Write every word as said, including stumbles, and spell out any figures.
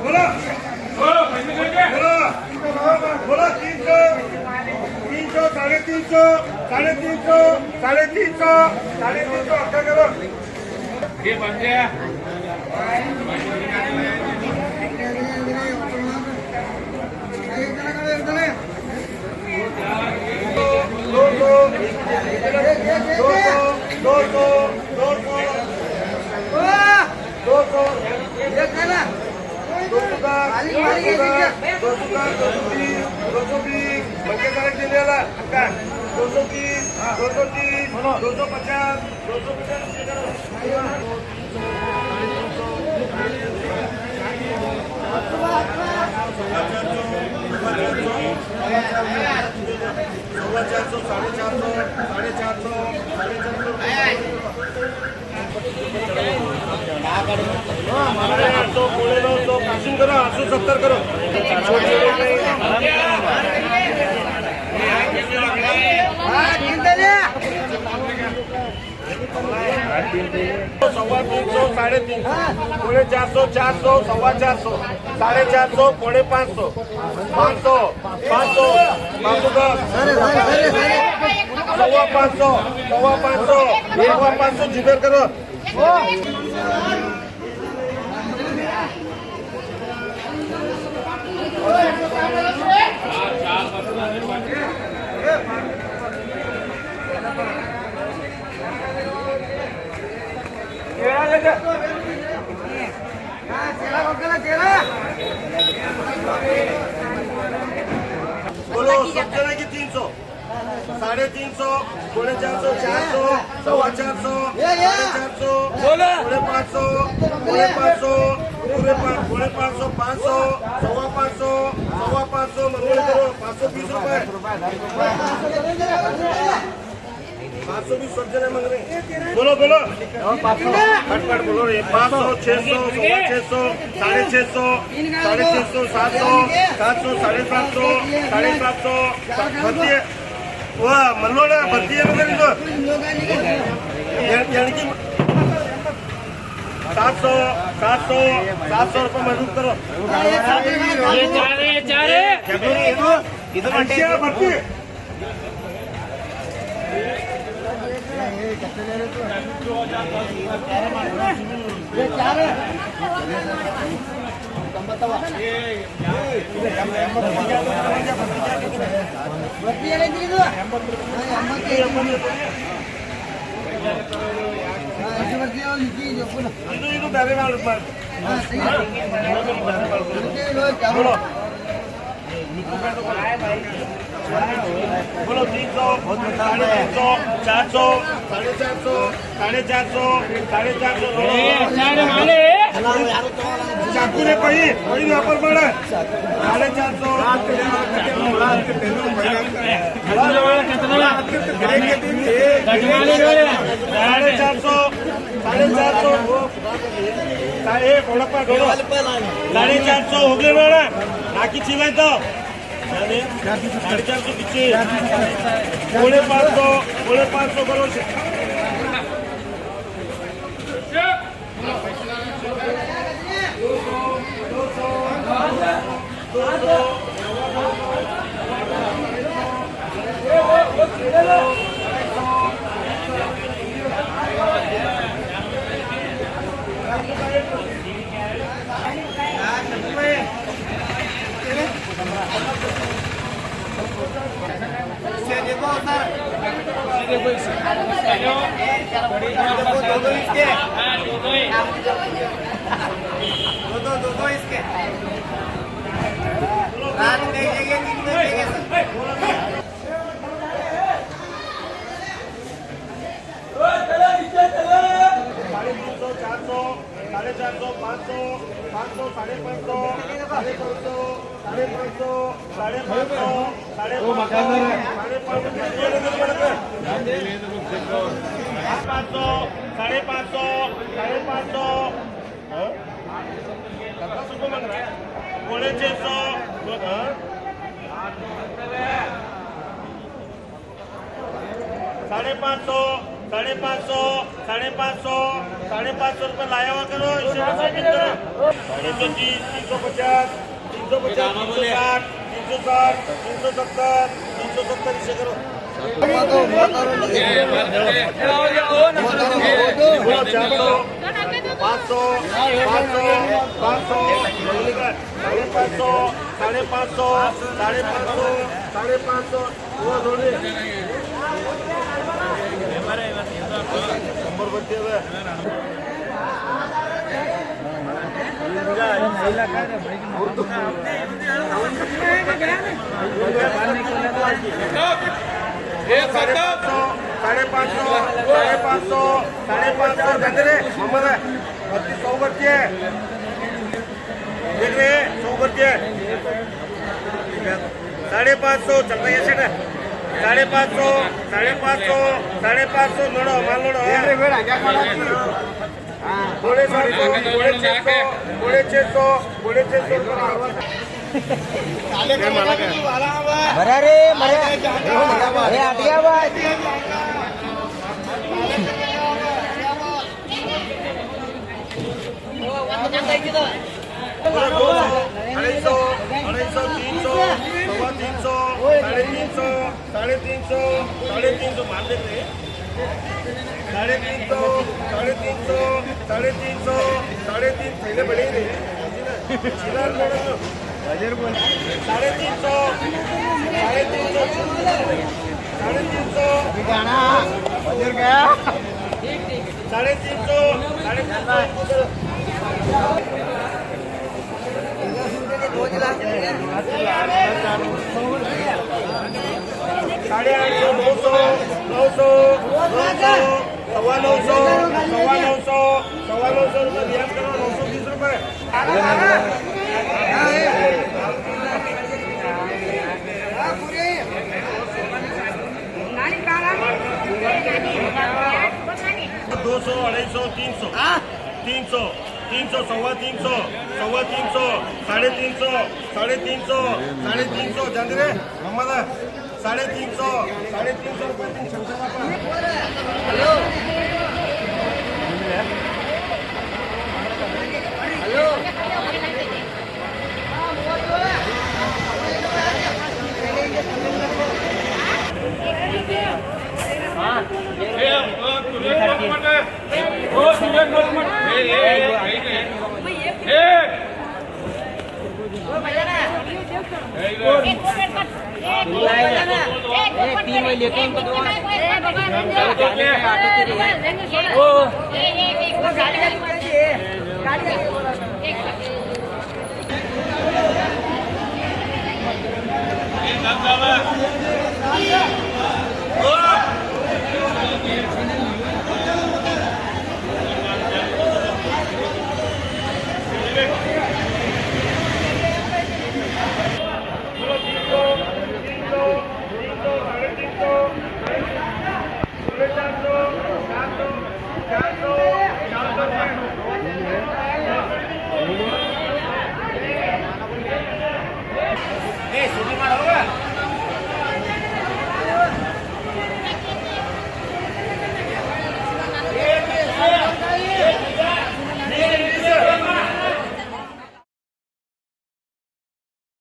بولا، بولا، بولا، تین سو، تین سو، ساڑھے تین سو، ساڑھے تین سو، ساڑھے تین سو، ساڑھے تین سو، اچھا کرو۔ دو سو، دو سو، دو سو، دو سو، دو سو، دو سو دس، دو سو دس، دو سو بیس، دو سو بیس، بچے سارے دینے والا، دو سو تیس، دو سو تیس، دو سو پچاس، دو سو پچاس۔ سوا چار سو، ساڑھے چار سو، ساڑھے چار سو، ساڑھے چار سو۔ ساڑھے آٹھ سو، پونے نو سو، پاسنگ کرو، آٹھ سو ستر کرو۔ سوا تین سو، ساڑھے تین سو، پونے چار سو، چار سو، سوا چار سو، ساڑھے چار سو، پونے پانچ سو، پانچ سو، پانچ سو، پانچ سو دس، سوا پانچ سو، سوا پانچ سو، سوا پانچ سو، جگر کرو۔ بولو، سب جنے کی تین سو۔ ساڑھے تین سو، پونے چار سو، چار سو، سوا چار سو، ساڑھے چار سو، پونے پانچ سو، پونے پانچ سو، پورے پانچ، پونے پانچ سو، پانچ سو، سوا پانچ سو، سوا پانچ سو، منگول کرو، پانچ سو بیس روپے۔ پانچ سو بیس، سب جنے مانگ رہے ہیں۔ بولو، بولو۔ پٹ پٹ بولو رے۔ پانچ سو، چھ سو، سوا چھ سو، ساڑھے چھ سو، ساڑھے چھ سو، سات سو، سات سو، ساڑھے سات سو، ساڑھے سات سو، بھرتی ہے۔ واہ، ملو نا، بھرتی ہے نا میری تو۔ یعنی، یعنی کہ سات سو، سات سو، سات سو روپے مدد کرو۔ یہ چاہ رہے، یہ چاہ رہے۔ ادھر بھرتی ہے۔ بولو، تین سو، ساڑھے تین سو، چار سو، ساڑھے چار سو، ساڑھے چار سو، ساڑھے چار سو۔ چاقو نے کوئی، کوئی یہاں پر بڑا۔ ساڑھے چار سو۔ ساڑھے چار سو، ساڑھے چار سو۔ اے، بڑا پا، بڑا۔ ساڑھے چار سو ہو گئے نا؟ باقی چیلائے تو۔ ساڑھے چار سو پیچھے۔ پونے پانچ سو، پونے پانچ سو کرو۔ دو، دو، دو، دو اس کے۔ رات میں یہ، یہ دن میں یہ، یہ سب۔ ساڑھے چار سو، پانچ سو، پانچ سو، ساڑھے پانچ سو، ساڑھے پانچ سو، ساڑھے پانچ سو، ساڑھے پانچ سو، ساڑھے پانچ سو، ساڑھے پانچ سو، ساڑھے پانچ سو، ساڑھے پانچ سو، ساڑھے پانچ سو، ہاں؟ پونے چھ سو، ہاں؟ ساڑھے پانچ سو، ساڑھے پانچ سو، ساڑھے پانچ سو، ساڑھے پانچ سو روپے لایا ہوا کرو، اس سے بچا کے کرو۔ تین سو تیس، تین سو پچاس، تین سو پچاس، تین سو ساٹھ، تین سو ساٹھ، تین سو ستر، تین سو ستر، اس سے کرو۔ پانچ سو، پانچ سو، پانچ سو، ساڑھے پانچ سو، ساڑھے پانچ سو، ساڑھے پانچ سو، ساڑھے پانچ سو۔ ساڑھے پانچ سو، ساڑھے پانچ سو، ساڑھے پانچ سو، جاتے رہے، محمد ہے، بتیس سو کرتی ہے۔ دیکھ رہے ہیں، سو کر دیا۔ ساڑھے پانچ سو چل رہی ہے سیٹ۔ ساڑھے پانچ سو، ساڑھے پانچ سو، ساڑھے پانچ سو، لوڑو، مال لوڑو۔ ساڑھے سات سو، ساڑھے چھ سو، ساڑھے چھ سو، ساڑھے چھ سو۔ مرا رے، مرا۔ اے، آ گیا بھائی۔ دو سو، اڑھائی سو، اڑھائی سو، تین سو، سوا تین سو، ساڑھے تین سو، ساڑھے تین سو، ساڑھے تین سو، مان لیتے ہیں۔ ساڑھے تین سو، ساڑھے تین سو، ساڑھے تین سو، ساڑھے تین، پہلے بڑے ہی رہے۔ ساڑھے تین سو، ساڑھے تین سو، ساڑھے تین سو۔ ساڑھے تین سو، ساڑھے تین سو۔ ساڑھے آٹھ سو، نو سو، نو سو، نو سو، سوا نو سو، سوا نو سو، سوا نو سو روپے ریاض کرو، نو سو بیس روپے۔ دو سو، اڑھائی سو، تین سو، تین سو، تین سو، سوا تین سو، سوا تین سو، ساڑھے تین سو، ساڑھے تین سو، ساڑھے تین سو، جاندے رے، محمد، ساڑھے تین سو، ساڑھے تین سو روپے تین سو۔